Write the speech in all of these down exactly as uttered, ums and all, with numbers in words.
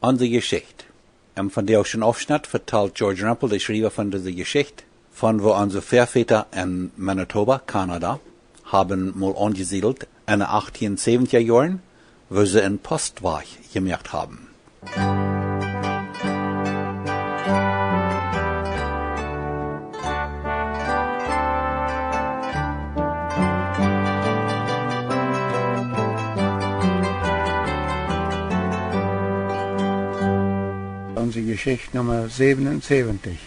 Onse Jeschicht. Em vondoagschen Aufschnett vetalt George Rempel, de Schriewa von dise Jeschicht, von woo onse Väaväda en Manitoba, Kanada, haben mol aunjesiedelt en de achttieen säwenticha Joaren, woo see een Postwajch jemoakt haben. Onse Jeschicht Numma säwenunsäwentich.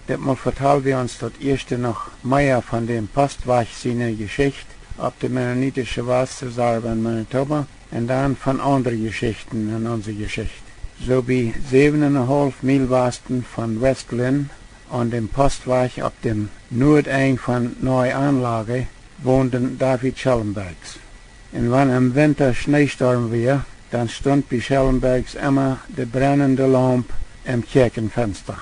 Ditmol vetal wie ons daut ieeschte noch mea von däm Postwajch siene Jeschicht opp de mennonitische Wastreserw en Manitoba un dan von aundre Jeschichten en onse Jeschicht. Soo bie säwen un een haulf Miel wasten von West Lynn, aun däm Postwajch opp däm Nuadenj von Neue Anlage, wonden David Schellenbergs. Un wan em Winta Schneestorm wia, dan stunt bie Schellenbergs emma de brennende Laump em Kjäakjenfensta.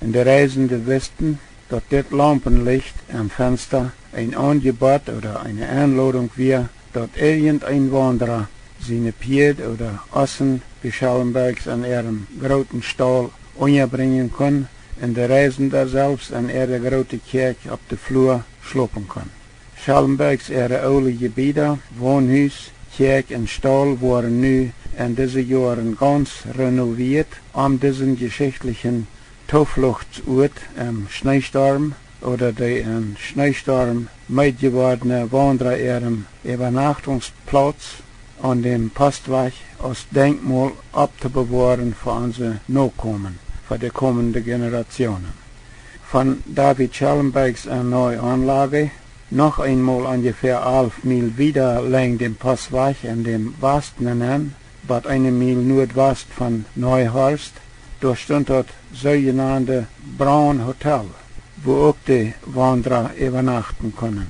Un de Reisende wisten, daut dit Laumpenlicht em Fensta een Aunjebott ooda eene Enlodunk wia, daut irjent een Waundra siene Pieed ooda Ossen bie Schellenbergs en äarem grooten Staul unjabrinjen kunn un de Reisende selfst en äare groote Kjäakj opp de Flua schlopen kunn. Schellenbergs äare oole Jebieda, Wonhus, Kjäakj un Staul, woaren nu en dise Joaren gaunz renovieet, om disen jeschichtlichen Toofluchtsuat em Schneestorm ooda de em Schneestorm meed jewordne Waundra äarem Äwanachtungsplauz aun däm Postwajch aus Denkmol opptobewoaren fa onse Nokomen, fa de komende Generationen. Von David Schellenbergs Neue Anlage, noch eemol onjefäa alf Miel wieda lenjd däm Postwajch en däm Wasten enenn, bot eene Miel nuadwast von Neuhorst, doa stunt daut soojenande Braun Hotel, wua uk de Waundra äwanachten kunnen.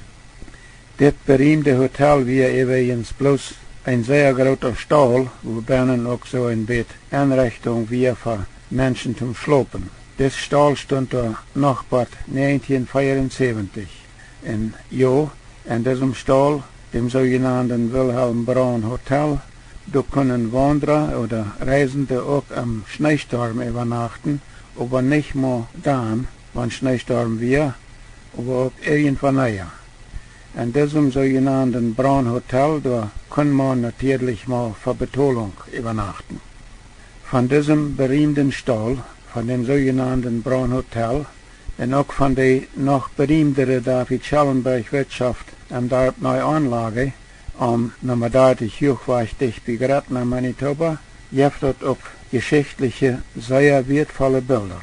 Dit beriemde Hotel wia äwajens bloos een sea groota Staul, wua bennen uk soo een bät Enrechtunk wia fa Menschen toom schlopen. Dis Staul stunt doa noch bot näajentieen veeaunsäwentich. Un jo, en disem Staul, däm soojenanden Wilhelm Braun Hotel, doa kunnen Waundra ooda Reisende uk em Schneestorm äwanachten, oba nich mau dan, wan Schneestorm wia, oba uk irjentwanea. En disem soojenanden Braun Hotel, doa kunn maun natieedlich mau fa Betolunk äwanachten. Von disem beriemden Staul, von däm soojenanden Braun Hotel, un uk von de noch beriemdere David Schellenberg Wirtschaft em Darp Neue Anlage, aum Numma dartich Huachwajch dicht bie Gretna, Manitoba, jeft daut uk jeschichtliche, sea wieetvolle Bilda.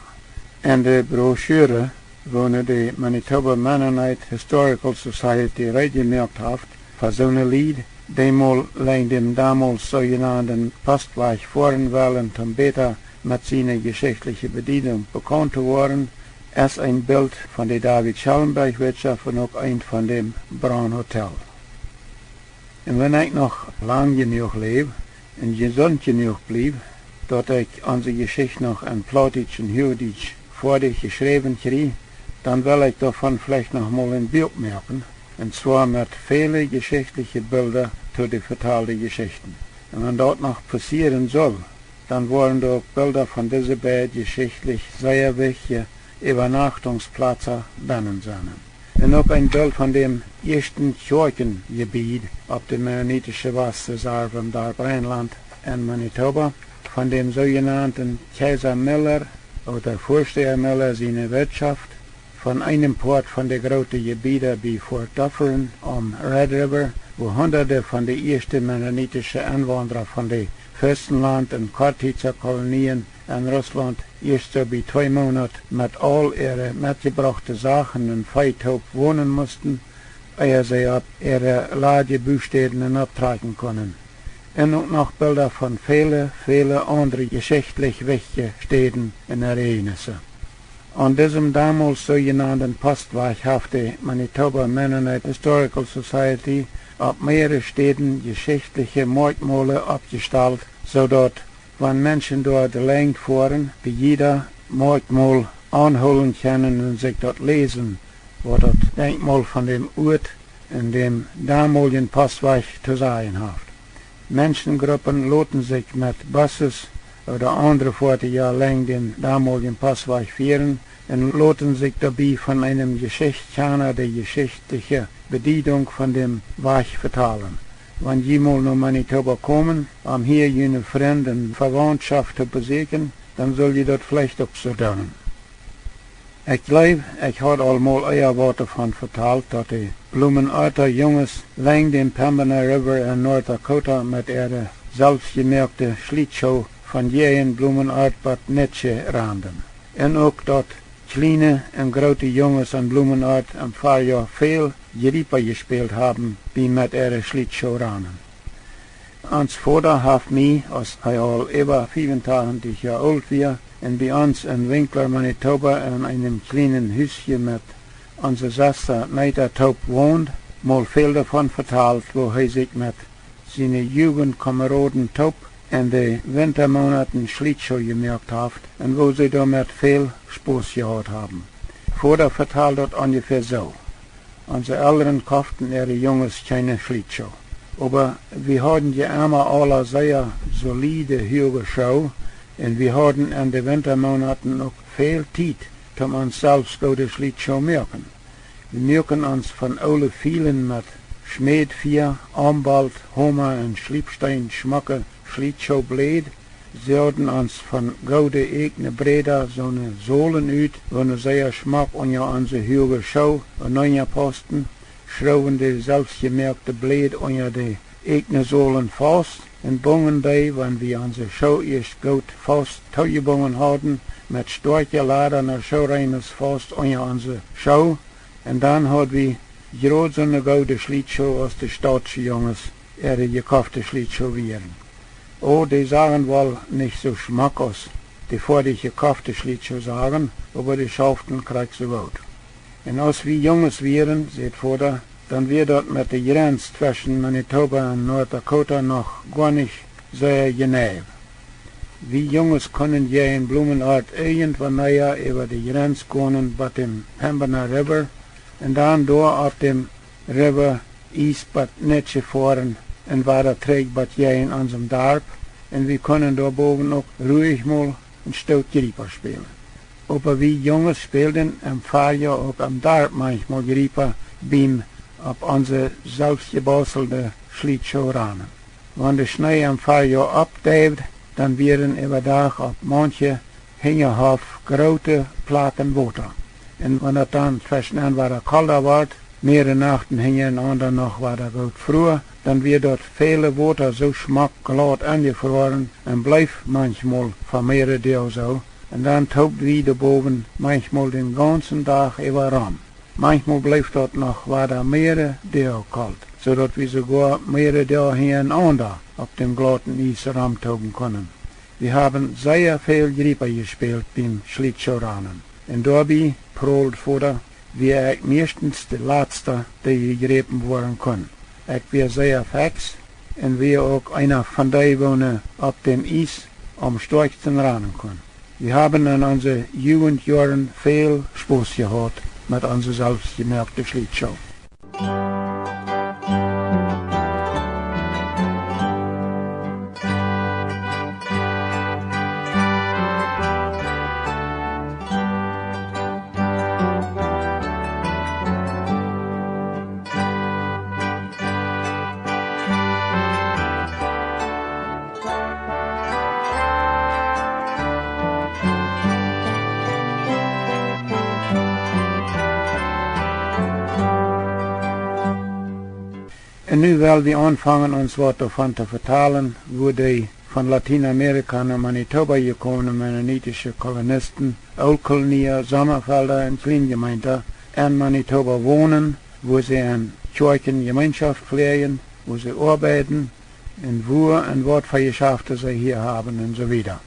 En de Broschüre, woone de Manitoba Mennonite Historical Society reed jemoakt haft fa soone Lied, dee mol lenjd däm domols soojenanden Postwajch foaren wellen, om bäta met siene jeschichtliche Bediedunk bekaunt to woaren, es een Bilt von de David Schellenberg Wirtschaft un uk eent von däm Braun Hotel. Un wan ekj noch lang jenuach läw un jesunt jenuach bliew, daut ekj onse Jeschicht noch en Plautdietsch un Huachdietsch foadich jeschräwen kjrie, dan well ekj doavon veleicht noch mol een Buak moaken, un zwoa met väle jeschichtliche Bilda to de vetalde Jeschichten. Un wan daut noch passieren sull, dan woaren doa uk Bilda von dise beid jeschichtlich sea wichtje Äwanachtungsplaza bennen sennen. Un uk een Bilt von däm ieeschten Kjoakjenjebied opp de mennonitische Wastreserw em Darp Reinland en Manitoba, von däm soojenanden Kjeiser Miller ooda Väasteha Miller siene Wirtschaft, von eenem Poat von de groote Jebieda bie Fort Dufferin aum Red River, wua hundade von de ieeschte mennonitische Enwaundra von de Fürstenland un Chortitza Kolonien en Russlaunt ieescht soo bie twee Moonat met aul äare metjebrochte Sachen un Vee toop wonen musten, ea see opp äare ladje Bustäden enopptrakjen kunnen. Un uk noch Bilda von väle, väle aundre jeschichtlich wichtje Städen un Ereignisse. Aun disem domols soojenanden Postwajch haft de Manitoba Mennonite Historical Society opp mearere Städen jeschichtliche Moakjmola oppjestalt, soo daut, wan Menschen doa de Lenjd foaren, bie jieda Moakjmol aunhoolen kjennen un sikj daut läsen, waut daut Denkmol von däm Uat un däm domoljen Postwajch to sajen haft. Menschengruppen loten sikj met Buses ooda aundre Foatieja lenjd dän domoljen Postwajch fieren un loten sikj doabie von eenem Jeschichtkjanna de jeschichtliche Bediedunk von däm Wajch vetalen. Wan jie mol no Manitoba komen, om hia june Frind un Vewauntschoft to besieekjen, dan sull jie daut veleicht uk soo doonen. Ekj jleew, ekj haud aul mol ea waut doavon vetalt, daut de Blumenarta Junges lenjd dän Pembina River en North Dakota met äare selfstjemoakte Schlietschoo von Jäajen Blumenart bat Netsche randen. Un uk daut kjliene un groote Junges en Blumenart em Farjoa väl Jriepa jespält haben, bie met äare Schlietschoo ranen. Ons Voda haft mie, aus hee aul äwa fiefuntachentich Joa oolt wia un bie ons en Winkler, Manitoba, en eenem kjlienen Husje met onse Sesta Neeta toop wond, mol väl doavon vetalt, woo hee sikj met siene Jugendkomeroden toop en de Wintamonaten Schlietschoo jemoakt haft un woo see doamet väl Spos jehaut haben. Voda vetald daut onjefäa soo: Onse Elren koften äare Junges kjeene Schlietschoo. Oba wie hauden je emma aula sea soliede huage Schoo un wie hauden en de Wintamonaten uk väl Tiet, om ons selfst goode Schlietschoo moaken. Wie muaken ons von oole Fielen met Schmädfia, Ambolt, Homa un Schliepsteen schmocke Schlietschoo-Bläd, säwden ons von goode eekne Bräda soone Solen ut, woo see sea schmock unja onse huage Schoo nenn pausten, schrowen de selfstjemoakte Bläd unja de eekne Solen faust un bungen dee, wan wie onse Schoo ieescht goot faust toojebungen hauden, met stoakje ladane Schooreemes faust unja onse Schoo, un dan haud wie jrod soone goode Schlietschoo aus de stautsche Junges äare jekofte Schlietschoo wieren. O, dee sagen woll nich soo schmock aus de foadich jekofte Schlietschoo sagen, oba dee schauften krakjt soo goot. Un aus wie Junges wieren, säd Voda, dan wia daut met de Jrenz tweschen Manitoba un North Dakota noch goanich sea jeneiw. Wie Junges kunnen je en Blumenart irjentwanea äwa de Jrenz gonen bat däm Pembina River un dan doa opp däm River East bat Netsche foaren un wada trigj bat je en onsem Darp, un wie kunnen doa bowen uk ruich mol een Stoot Jriepa spälen. Oba wie Junges spälden em Farjoa uk aum Darp manchmol Jriepa biem opp onse selfstjebaustelde Schlietschoo ranen. Wan de Schnee em Farjoa oppdeiwd, dan wieren äwa Dach opp maunche Hinjahoff groote Plaken Wota. Un wan daut dan tweschen wada kolda wort, meare Nachten hinjarenaunda noch wada goot frua, dan wia daut väle Wota soo schmock glaut enjefroaren un bleef manchmol fa meare Doag soo. Un dan toopd wie doa bowen manchmol dän gaunzen Dach äwa rom. Manchmol bleef daut noch wada meare Doag kolt, soo daut wie soogoa meare Doag hinjarenaunda opp däm glauten Ies romtoopen kunnen. Wie haben sea väl Jriepa jespält biem Schlietschoo ranen. Un doabie, prold Voda, wia ekj mieeschtens de latsta, dee jejräpen woaren kunn. Ekj wia sea feks un wia uk eena von dee, woone opp däm Ies aum stoakjsten ranen kunn. Wie haben en onse Jugendjoaren väl Spos jehaut met onse selfstjemoakte Schlietschoo. Un nu well wie aunfangen ons waut doavon to vetalen, woo dee von Latienamerika no Manitoba jekomne mennonitische Kolonisten Ooltkolonia, Sommafelda un Kjlienjemeenta en Manitoba wonen, woo see en Kjoakjen Jemeenschoft fläajen, woo see oabeiden, un woo un waut fa Jeschafte see hia haben un soo wieda.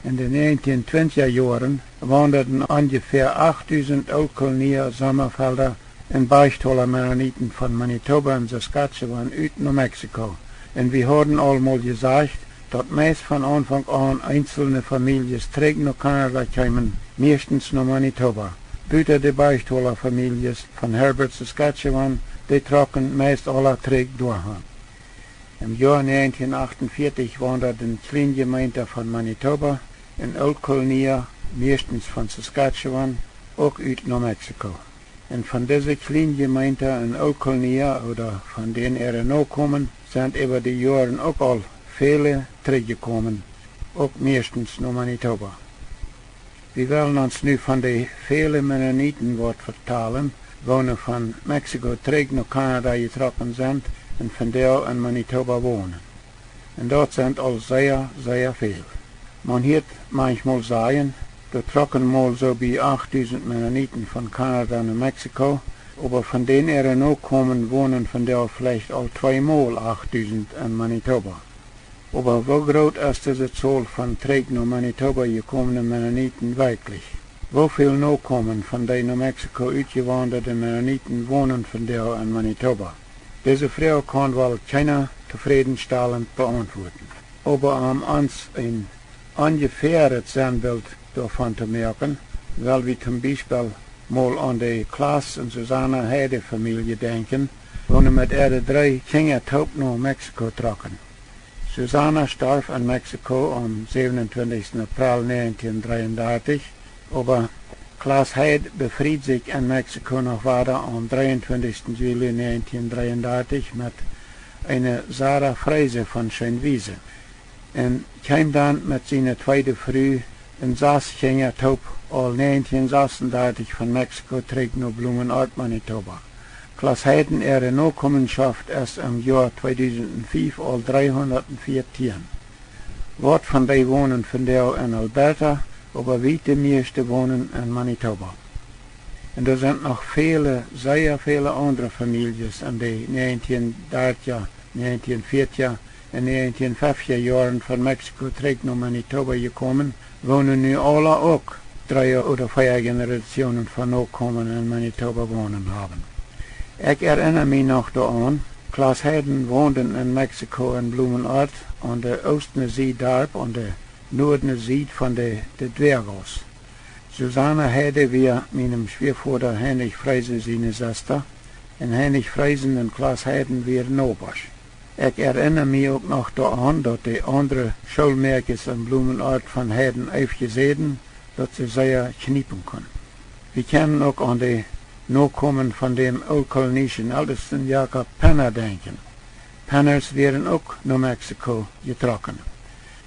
En de näajentieen twintja Joaren waundaden onjefäa achtdusent Ooltkolonia, Sommafelda un Bergtola Mennoniten von Manitoba un Saskatchewan ut no Mexiko, un wie hauden aul mol jesajcht, daut meist von Aunfank aun eenzelne Famieljes trigj no Kanada kjeemen, mieeschtens no Manitoba. Buta de Bergtola Famieljes von Herbert, Saskatchewan, dee trocken meist aula trigj doahan. Em Joa näajentieen achtunvieetich waundad de Kjleenjemeenta von Manitoba un Ooltkolonia, mieeschtens von Saskatchewan, uk ut no Mexiko. Un von dise Kjleenjemeenta un Ooltkolonia, ooda von dän äare Nokomen, sent äwa de Joaren uk aul väle trigjjekomen, uk mieeschtens no Manitoba. Wie wellen ons nu von de väle Mennoniten waut vetalen, woone von Mexiko trigj no Kanada jetrocken sent un vondoag en Manitoba wonen. Un daut sent aul sea, sea väl. Maun hieet manchmol sajen, doa trocken mol soo bie achtdusent Mennoniten von Kanada no Mexiko, oba von dän äare Nokomen wonen vondoag veleicht aul tweemol achtdusent en Manitoba. Oba woo groot es dise Tol von trigj no Manitoba jekomne Mennoniten werkjlich? Woo väl Nokomen von dee no Mexiko utjewaundade Mennoniten wonen vondoag en Manitoba? Dise Froag kaun woll kjeena tofrädenstalent beauntwuaten. Oba om ons een onjefäaret Sennbilt doavon to moaken, well wie toom Biespel mol aun de Klaas un Susanna Heide Famielje denkjen, woone met äare dree Kjinja toop no Mexiko trocken. Susanna storf en Mexiko aum säwenuntwintichsten April näajentieen dreeundartich, oba Klaas Heide befried sikj en Mexiko noch wada aum dreeunwintichsten Juli näajentieen dreeundartich met eene Sara Frese von Schönwiese un kjeem dan met siene tweede Fru un sas Kjinja toop aul näajentieen sasundartich von Mexiko trigj no Blumenort, Manitoba. Klaas Heide äare Nokomenschoft es em Joa tweedusentfief aul dreehundatveatieen. Waut von dee wonen vondoag en Alberta, oba wiet de mieeschte wonen en Manitoba. Un doa sent noch väle, sea väle aundre Famieljes en de näajentieen dartja, näajentieen fiatja un näajentieen feftja Joaren von Mexiko trigj no Manitoba jekomen, woone nu aula uk dree ooda vea Generationen von Nokomen en Manitoba wonen haben. Ekj erinna mie noch doaraun, Klaas Heide wonden en Mexiko en Blumenort aun de oostne Sied Darp, aun de noadne Sied von de, de Dwergaus. Susanna Heide wia mienem Schwiavoda Heinrich Frese siene Sesta, un Heinrich Frese un Klaas Heide wieren Nobasch. Ekj erinna mie uk noch doaraun, daut de aundre Schoolmäakjes en Blumenort von Heide eefje säden, daut see sea kjniepen kunnen. Wie kjennen uk aun de Nokomen von däm ooltkolonieschen Eltesten Jakob Penner denkjen. Penners wieren uk no Mexiko jetrocken.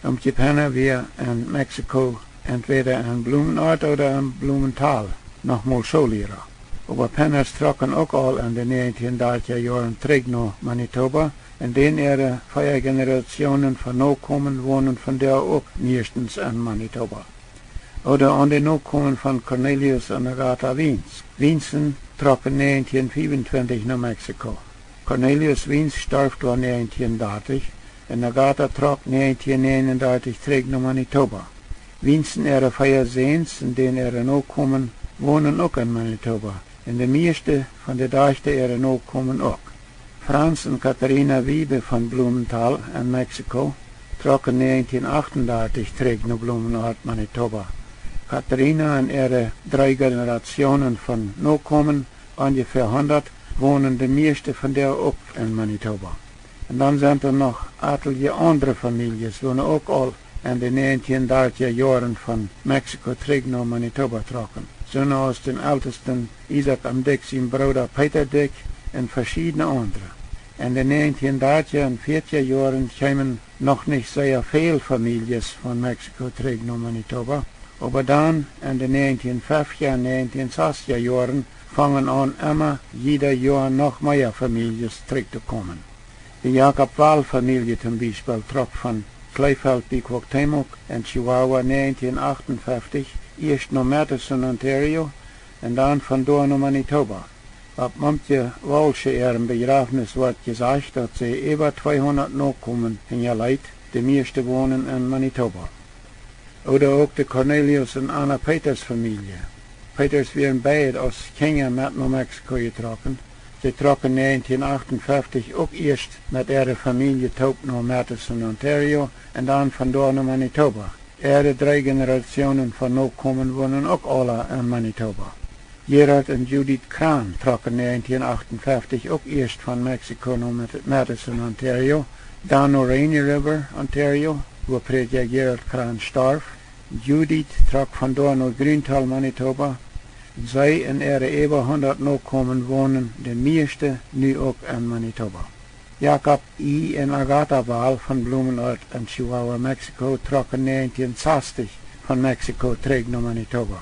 Omkje Penner wia en Mexiko entwäda en Blumenort ooda en Blumenthal noch mol Schoolliera. Oba Penners trocken uk aul en de näajentieen dartja Joaren trigj no Manitoba, un dän äare vea Generationen von Nokomen wonen vondoag uk mieeschtens en Manitoba. Ooda aun de Nokomen von Cornelius un Agatha Wiens. Wiensen trocken näajentieen fiewentwintich no Mexiko. Cornelius Wiens storf doa näajentieen dartich un Agatha trock näajentieen näajenundartich trigj no Manitoba. Wiensen äare vea Säns un dän äare Nokomen wonen uk en Manitoba, un de mieeschte von de Dajchta äare Nokomen uk. Franz un Katharina Wiebe von Blumenthal en Mexiko trocken näajentieen achtundartich trigj no Blumenort, Manitoba. Katharina un äare dree Generationen von Nokomen, onjefäa hundat, wonen de mieeschte vondoag uk en Manitoba. Un dan sent doa noch atelje aundre Famieljes, woone uk aul en de näajentieen dartja Joaren von Mexiko trigj no Manitoba trocken, soone aus dän Eltesten Isaak M. Dyck sien Brooda Peter Dyck un veschiedne aundre. En de näajentieen dartja un fiatja Joaren kjeemen noch nich sea väl Famieljes von Mexiko trigj no Manitoba, oba dan en de näajentieen feftja un näajentieen sastja Joaren fungen aun emma jieda Joa noch mea Famieljes trigj to komen. De Jakob Wall Famielje toom Biespel trock von Kleefeld bie Cuauhtémoc en Chihuahua näajentieen achtunfeftich ieescht no Matheson, Ontario, un dan von doa no Manitoba. Opp Mamtje Walsche äarem Bejrafnis woat jesajcht, daut see äwa tweehundat Nokomen hinjaleet, de mieeschte wonen en Manitoba. Ooda uk de Cornelius un Anna Peters Famielje. Peters wieren beid aus Kjinja met no Mexiko jetrocken. See trocken näajentieen achtunfeftich uk ieescht met äare Famielje toop no Matheson, Ontario, un dan von doa no Manitoba. Äare dree Generationen von Nokomen wonen uk aula en Manitoba. Gerhard un Judith Krahn trocken näajentieen achtunfeftich uk ieescht von Mexiko no Mat-, Matheson, Ontario, Dan no Rainy River, Ontario, wua Prädja Gerald Krantz storf. Judith trock von doa no Grüntal, Manitoba. See un äare äwa hundat Nokomen wonen de mieeschte nu uk en Manitoba. Jakob I. un Agatha Wall von Blumenort en Chihuahua, Mexiko, trocken näajentieen sastich von Mexiko trigj no Manitoba.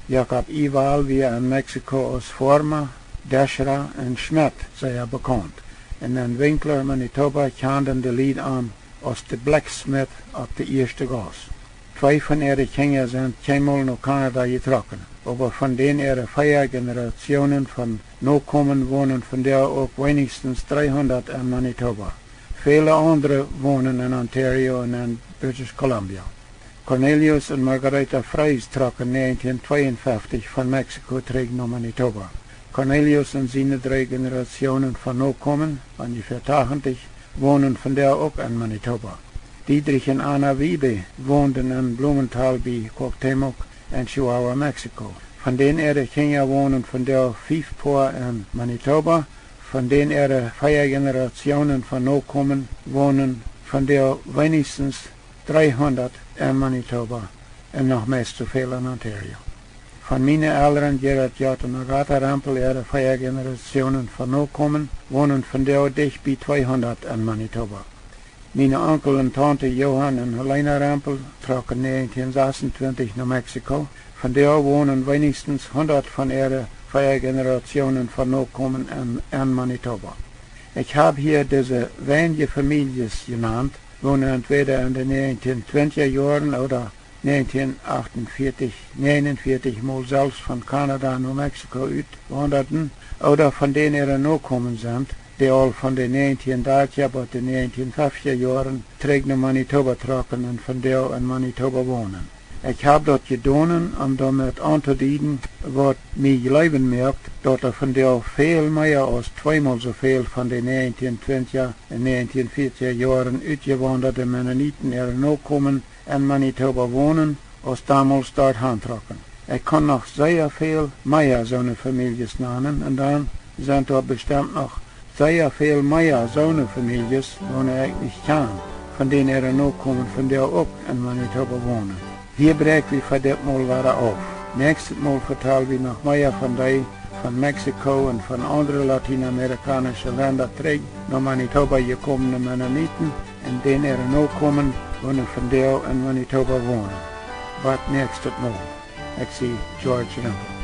Jakob I. Wall wia en Mexiko aus Foarma, Deschra un Schmet sea bekaunt, un en Winkler, Manitoba, kjanden de Lied am aus de Blacksmith opp de Ieeschte Gauss. Twee von äare Kjinja sent kjeenmol no Kanada jetrocken, oba von dän äare vea Generationen von Nokomen wonen vondoag uk weinichstens dreehundat en Manitoba. Väle aundre wonen en Ontario un en British Columbia. Cornelius un Margareta Freys trocken näajentieen tweeunfeftich von Mexiko trigj no Manitoba. Cornelius un siene dree Generationen von Nokomen, onjefäa tachentich, wonen vondoag uk en Manitoba. Diedrich un Anna Wiebe wonden en Blumenthal bie Cuauhtémoc en Chihuahua, Mexiko. Von dän äare Kjinja wonen vondoag fief Poa en Manitoba. Von dän äare vea Generationen von Nokomen wonen vondoag weinichstens dreehundat en Manitoba un noch meist soo väl en Ontario. Von miene Elren Gerhard J. un Agatha Rempel äare vea Generationen von Nokomen wonen vondoag dicht bie tweehundat en Manitoba. Miene Onkel un Taunte Johann un Helena Rempel trocken näajentieen sasuntwintich no Mexiko. Vondoag wonen weinichstens hundat von äare vea Generationen von Nokomen en, en Manitoba. Ekj hab hia dise weinje Famieljes jenant, woone entwäda en de näajentieen twintja Joaren ooda näajentieen achtunvieetich, näajenunvieetich mol selfst von Kanada no Mexiko utwaundaden, ooda von dän äare Nokomen sent, dee aul von de näajentieen dartja bat de näajentieen feftja Joaren trigj no Manitoba trocken un vondoag en Manitoba wonen. Ekj hab daut jedonen, om doamet auntodeeden, waut mie jleewen moakt, daut doa vondoag väl mea aus tweemol soo väl von de näajentieen twintja un näajentieen vieetja Joaren utjewaundade Mennoniten äare Nokomen en Manitoba wonen, aus domols doa hantrocken. Ekj kaun noch sea väl mea soone Famieljes nanen, un dan sent doa bestemt noch sea väl mea soone Famieljes, woone ekj nich kjan, von dän äare Nokomen vondoag uk en Manitoba wonen. Hia bräakj wie fa dit Mol wada auf. Näakjstet Mol vetal wie noch mea von dee von Mexiko un von aundre latienamerikaunsche Lenda trigj no Manitoba jekomne Mennoniten un dän äare Nokomen, woone vondoag en Manitoba wonen. Bat näakjstet Mol. Ekj sie George Rempel.